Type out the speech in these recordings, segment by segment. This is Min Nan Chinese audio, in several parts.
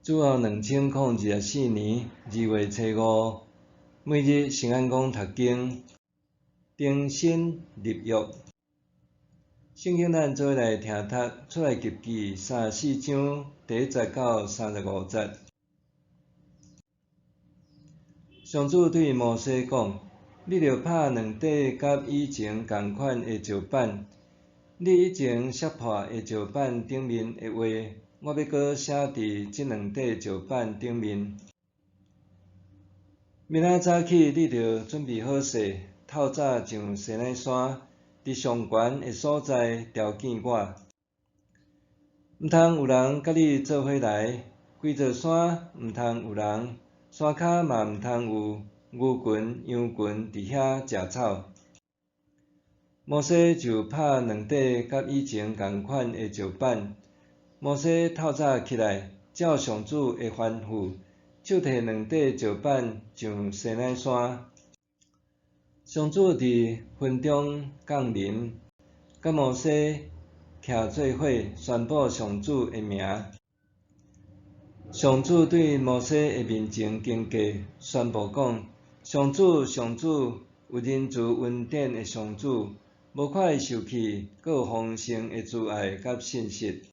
主後2024年2月初五，每日聖安講讀經，重新立約。聖經咱做伙來聽讀出埃及記34章第1節到35節。上主對摩西講：你著拍兩塊佮以前仝款的石板，你以前摔破的石板頂面的話，我欲閣寫佇這兩塊石板頂面。明仔早起，你著準備好勢，透早上西奈山，佇上懸的所在朝見我。毋通有人佮你做伙來，規座山毋通有人，山跤嘛毋通有牛群、羊群佇遐食草。摩西就拍兩塊佮以前仝款的石板。摩西透早起來，照上主的吩咐，手提兩塊石板上西奈山。上主佇雲中降臨，佮摩西徛做伙，宣布上主的名。上主對摩西的面前經過，宣布講：上主，上主，有仁慈恩典的上主，無快受氣，閣有豐盛的慈愛佮信實。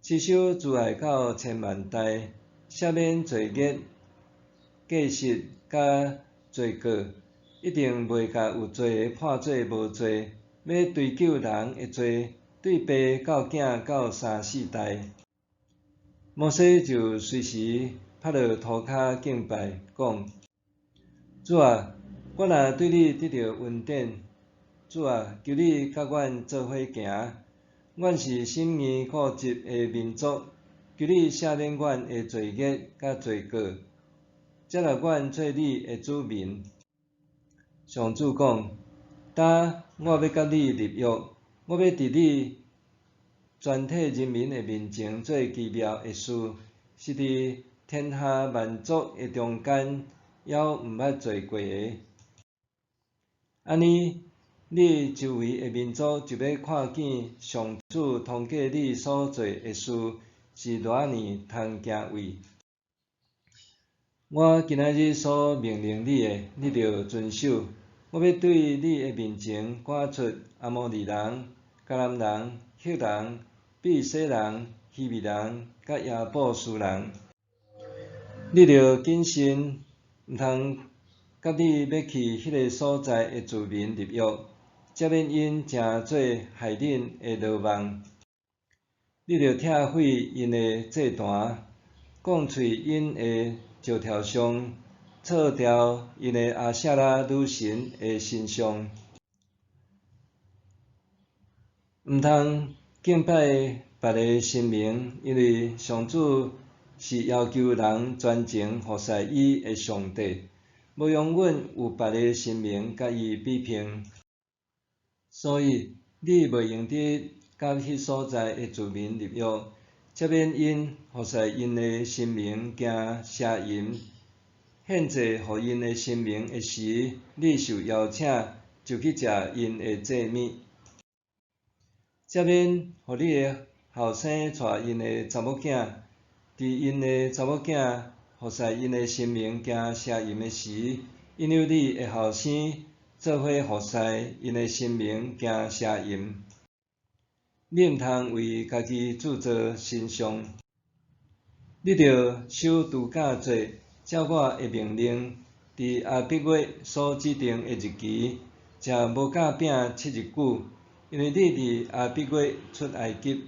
持守慈愛到千萬代，赦免罪孽、過失佮罪過，一定袂共有罪的判做無罪，欲追究人的罪，對爸到囝到三四代。摩西就隨時趴落塗跤敬拜，講：主啊，我若對你得著恩典，主啊，求你佮阮做伙行。阮是心硬固執的民族，求你赦免阮的罪孽佮罪過，接納阮做你的子民。上主講：今我欲佮你立約，我欲佇你全體人民的面前做奇妙的事，是佇天下萬族的中間，猶毋捌做過的。按呢，你周圍的民族就欲看見上主通過你所做的事是偌爾通敬畏。我今仔日所命令你的，你著遵守。我欲對你的面前趕出阿摩利人、迦南人、赫人、比洗人、希未人、佮耶布斯人。你著謹慎，毋通佮你欲去彼个所在的住民立約，才免𪜶成做害恁的羅網。你著拆毀𪜶的祭壇，摃碎𪜶的石柱像，鑿掉𪜶的阿舍拉女神的神像。毋通敬拜別个神明，因為上主是要求人專情服侍伊的上帝，無容允有別个神明佮伊比拼。所以，你袂用得佮彼所在的住民立約，才免𪜶服侍𪜶的神明行邪淫。獻祭予𪜶的神明的時，你受邀請就去食𪜶的祭物，才免予你的後生娶𪜶的查某囝，佇𪜶的查某囝服侍𪜶的神明行邪淫的時，引誘你的後生做伙服侍𪜶的神明行邪淫。你毋通為家己鑄造神像。你著守度假節，照我的命令，佇阿彼月所指定的日期，食無酵餅7日久，因為你佇阿彼月出埃及。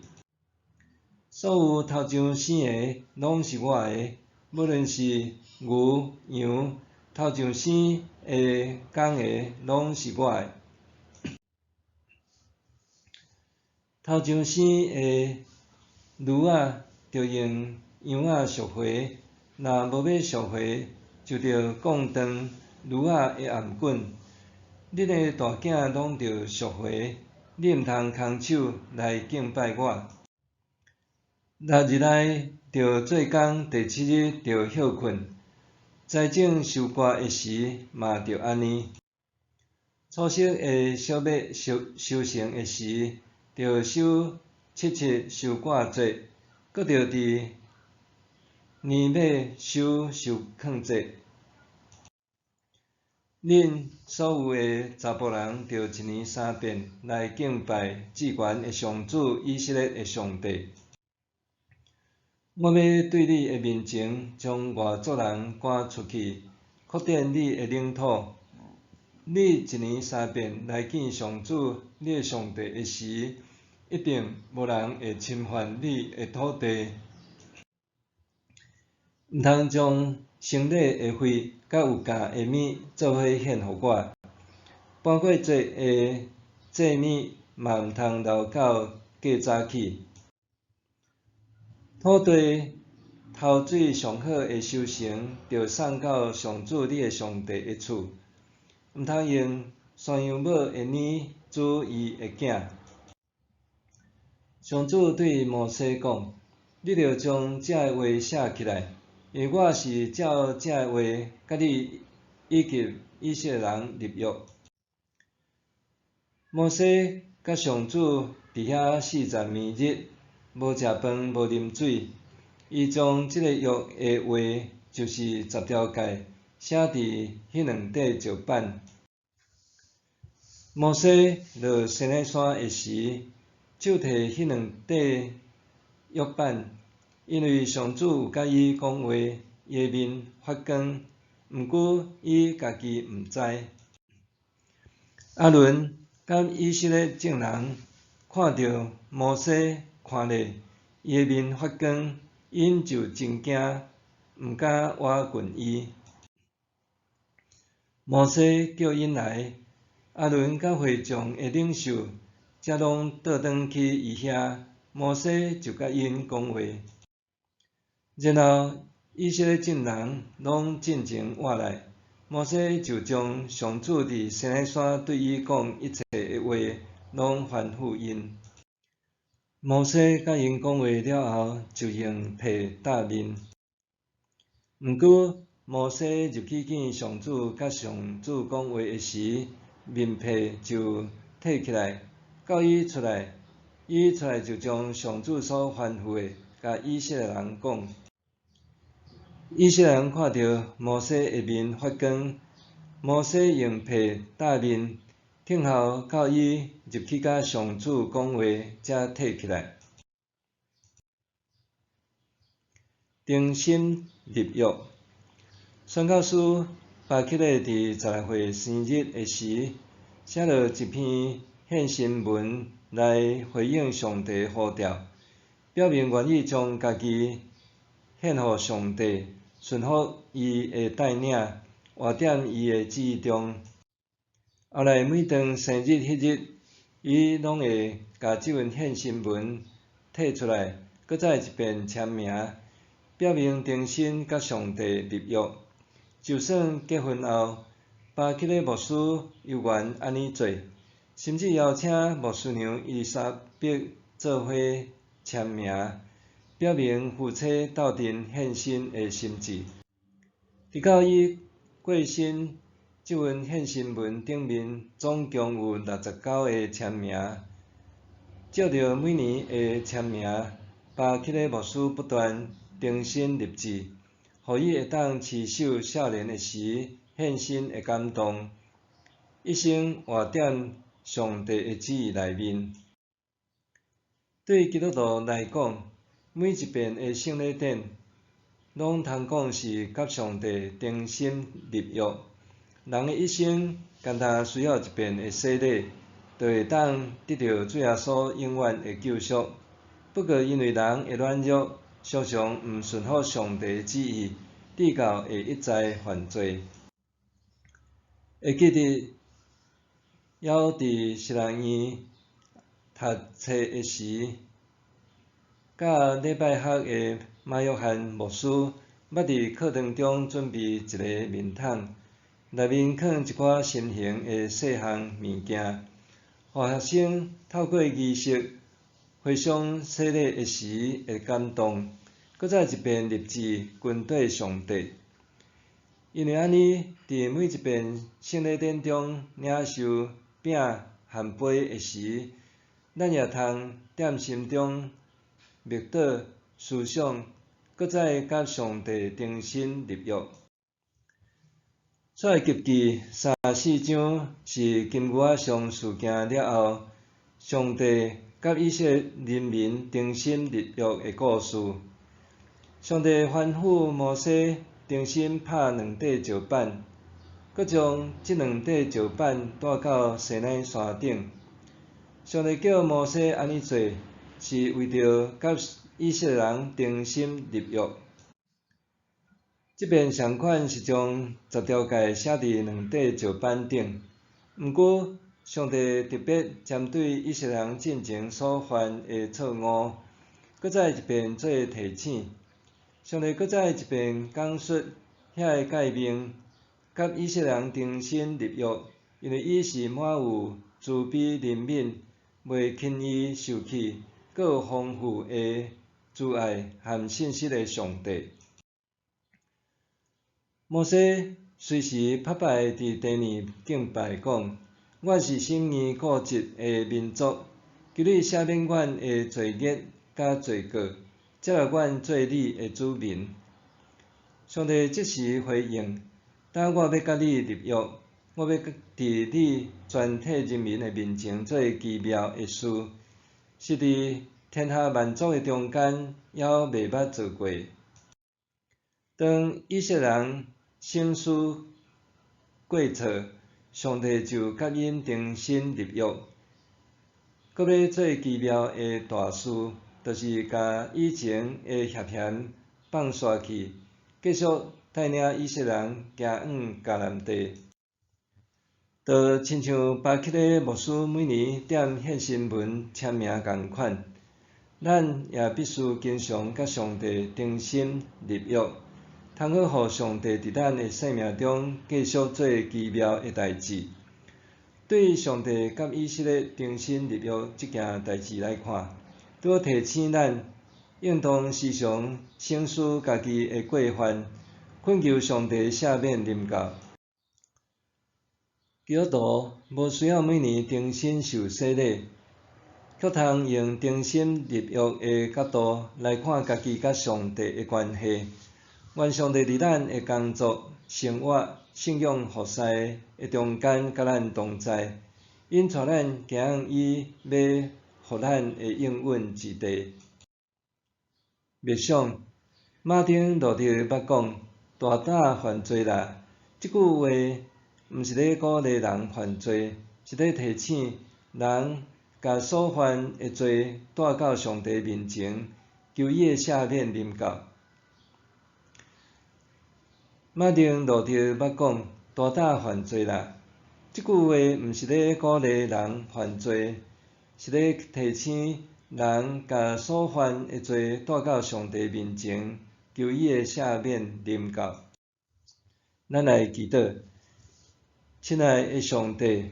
所有頭上生的，攏是我的，無論是牛、羊，頭上生的公的，攏是我的。頭上生的驢仔，著用羊仔贖回；若無欲贖回，就著摃斷驢仔的頷頸。恁的大囝攏著贖回，你毋通空手來敬拜我。六日內著做工，第七日著歇睏。栽種收割的時嘛著按呢。粗熟的小麥收成的時，著守七七收割節，閣著佇年尾守受礦節。恁所有的查埔人，著一年三遍來敬拜至懸的上主以色列的上帝。我欲對你的面前將外族人趕出去，擴展你的領土。你一年三遍來見上主你的上帝的時，一定無人會侵犯你的土地。毋通將牲禮的血佮有酵的物做伙獻予我。搬過節的祭物嘛毋通留到過早起。土地頭水上好的收成，著送到上主你的上帝的厝。毋通用山羊母的奶煮伊的餅。上主對摩西講：你著將這个話寫起來，因為我是照這個話佮你以及以色列人立約。摩西佮上主佇遐40暝日，無食飯，無啉水。伊將這个約的話，就是十條誡，寫佇彼兩塊石板。摩西落西奈山的時，手提彼兩塊約板，因為上主有佮伊講話，伊的面發光，毋過伊家己毋知。亞倫佮以色列眾人看著摩西看咧，伊的面發光，𪜶就真驚，毋敢倚近伊。摩西叫𪜶來，亞倫佮會眾的領袖，才攏倒轉去伊遐，摩西就佮𪜶講話。然後以色列眾人攏進前倚來，摩西就將上主佇西奈山對伊講一切的話，攏吩咐𪜶。摩西佮𪜶講話了後，就用被罩面。毋過，摩西入去見上主，佮上主講話的時，面被就褪起來，到伊出來，伊出來就將上主所吩咐的，共以色列人講。以色列人看著摩西的面發光，摩西用被罩面，等候到伊入去佮上主講話，才褪起來。重新立約。宣教師巴克禮佇16歲生日的時，寫落一篇獻身文來回應上帝呼召，表明願意將家己獻予上帝，順服伊的帶領，活佇伊的旨意中。後來每當生日彼日，伊攏會共這份獻身文提出來，閣再一遍簽名，表明重新佮上帝立約。就算結婚後，巴克禮牧師猶原按呢做，甚至邀請牧師娘伊麗莎白做伙簽名，表明夫妻鬥陣獻身的心志。直到伊過身，這份獻身文頂面總共有69個簽名。照著每年的簽名，巴克禮牧師不斷重新立志，予伊會當持守少年的時獻身的感動，一生活佇上帝的旨意內面。對基督徒來講，每一遍的聖禮典，攏通講是佮上帝重新立約。人的一生，干焦需要一遍的洗禮，就會當得著主耶穌永遠的救贖。不過因為人的軟弱，常常毋順服上帝旨意，直到會一再犯罪。會記得，猶佇神學院讀冊的時，佮禮拜學的馬約翰牧師，捌佇課堂中準備一个面桶，內面囥一寡新型的細項物件，予學生透過儀式回想洗禮的時的感動，閣再一遍立志跟綴上帝。因為按呢，佇每一遍聖禮典中領受餅和杯的時，咱也通踮心中默禱思想，閣再佮上帝重新立約。出埃及記三十四章是金牛仔杖事件了後，上帝佮以色列人民重新立約的故事。上帝吩咐摩西重新拍兩塊石板，閣將這兩塊石板帶到西奈山頂。上帝叫摩西按呢做，是為著佮以色列人重新立約。這遍仝款是將十條誡寫佇兩塊石板頂，毋過上帝特別針對以色列人進前所犯的錯誤，閣再一遍做提醒。上帝閣再一遍講述遐个誡命，佮以色列人重新立約，因為伊是滿有慈悲憐憫，袂輕易受氣，閣有豐富的慈愛和信實的上帝。摩西隨時拍擺佇地面敬拜，講：阮是心硬固執的民族，求你赦免阮的罪孽佮罪過，接納阮做你的子民。上帝即時回應：等我欲佮你立約，我欲佇你全體人民的面前做奇妙的事，是佇天下萬族的中間猶未捌做過。當以色列人省思過錯，上帝就佮𪜶重新立約，閣欲做奇妙的大事，就是共以前的挾嫌放煞去，繼續帶領以色列人行往迦南地。就親像巴克禮牧師每年踮獻身文簽名仝款，咱也必須經常佮上帝重新立約，通好予上帝佇咱的生命中繼續做奇妙的代誌。對上帝佮以色列重新立約這件代誌來看，拄好提醒咱，應當時常省思家己的過犯，懇求上帝赦免臨到。基督徒無需要每年重新受洗禮，卻通用重新立約的角度來看家己佮上帝的關係。願上帝佇咱的工作、生活、信仰服侍的中間，佮咱同在，引帶咱行向伊欲予咱的應允之地。默想，馬丁路德捌講：大膽犯罪啦！這句話毋是咧鼓勵人犯罪，是咧提醒人共所犯的罪帶到上帝面前，求伊的赦免臨到。馬丁路德捌講：大膽犯罪啦！這句話毋是咧鼓勵人犯罪，是咧提醒人共所犯的罪帶到上帝面前，求伊的赦免臨到。咱來祈禱，親愛的上帝，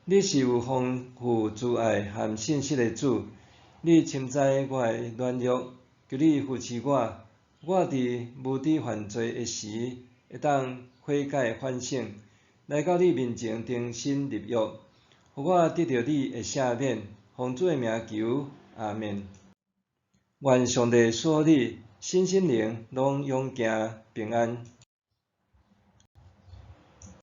你是有豐富慈愛和信實的主，你深知我的軟弱，求你扶持我，我佇無知犯罪的時，會當悔改反省，來到你面前重新立約，予我得著你的赦免，奉主的名求，阿們。願上帝賜予你身心靈攏勇健平安。